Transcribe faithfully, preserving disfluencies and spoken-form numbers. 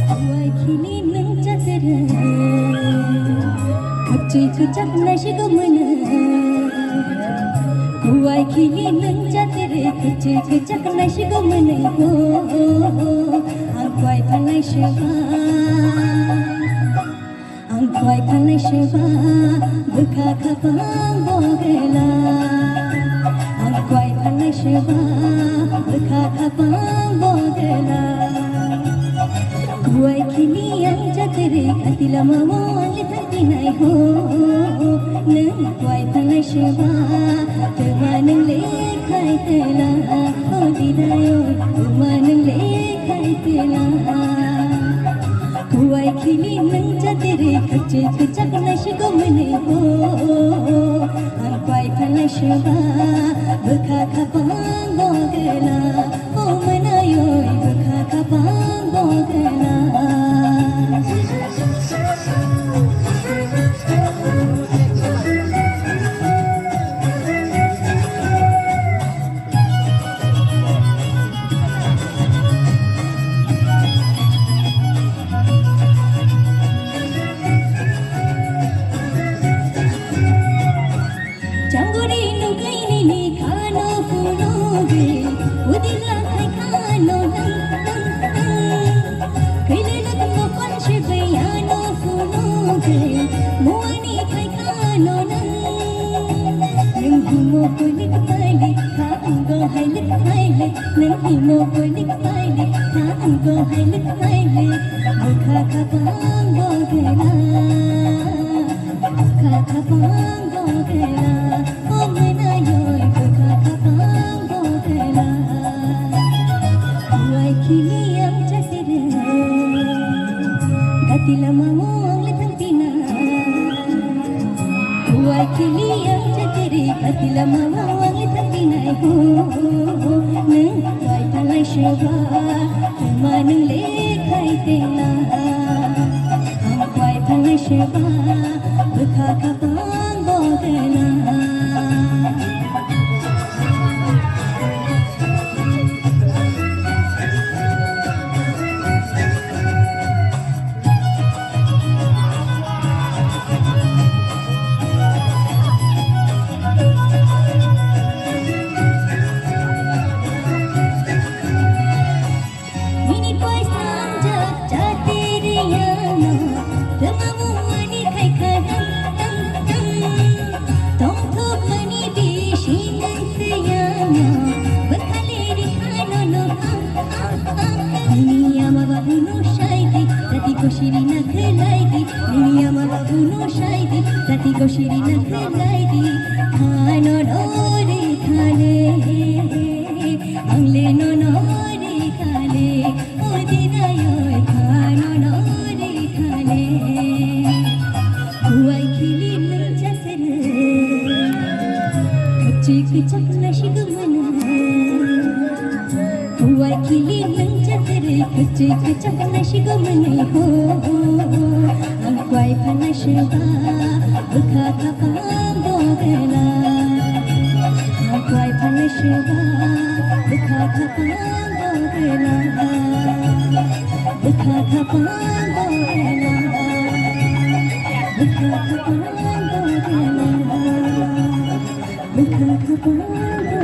Kuwai khili nwng chatere, khakchwi kwchak naisik mwnwi. Kuwai khili nwng chatere, khakchwi kwchak naisik mwnwi ho. Ang kuwai phalnai seba. Ang kuwai phalnai seba, bwkha khapang bogela. Ang kuwai phalnai seba, bwkha khapang bogela. Kuwai khili ang chatere, kati lama o ang le thangpinai ho. Nwng kuwai phalnai seba, twma nwng le khai tela. O didai o, twma nwng le khai tela. Kuwai khili nwng chatere, khakchwi kwchak naisik mwnwi ho. Ang kuwai phalnai seba, bwkha khapang bogela. O mwnwi o, bwkha khapang bogela. Changori nukai nini khano phunugwi, udila khai khano nang nang nang. Kailai lak mokol shibiyano phunugwi, muani khai khano nang. Nwng himo koilik pailik, kha angko hailik pailik. Nwng himo koilik pailik, kha angko hailik pailik. Bwkha khapang bogela, bwkha khapang bogela. O mwnwi o, bwkha khapang bogela. Kuwai khili ang chatere, gati lama o ang le thangpinai. Kuwai khili ang chatere, kati lama o ang le thangpinai ho. Nwng kuwai phalnai seba, twma nwng le khai tela. Ang kuwai phalnai seba, bwkha khapang bogela. Nini poisa ang jak chatiri ano, twma muani khai kha dang dang dang. Tongthokmani bisi nwng se ano, bwkhali ri khano no ang ang ang. Nini ama babu no sai di, tati kosiri na khlai di. Nini ama babu no sai di, tati kosiri na khlai di. Khano no ri khale, ang le no no ri khale. O dinai o, khano no ri khale. Kuwai khili nwng chatere, khakchwi kwchak naisik mwnwi. Kuwai khili nwng chatere, khakchwi kwchak naisik mwnwi ho. Ang kuwai phalnai seba, bwkha khapang bogela. Ang kuwai phalnai seba, bwkha khapang bogela. Bwkha khapang bogela. Bwkha khapang bogela. Bwkha khapang bogela.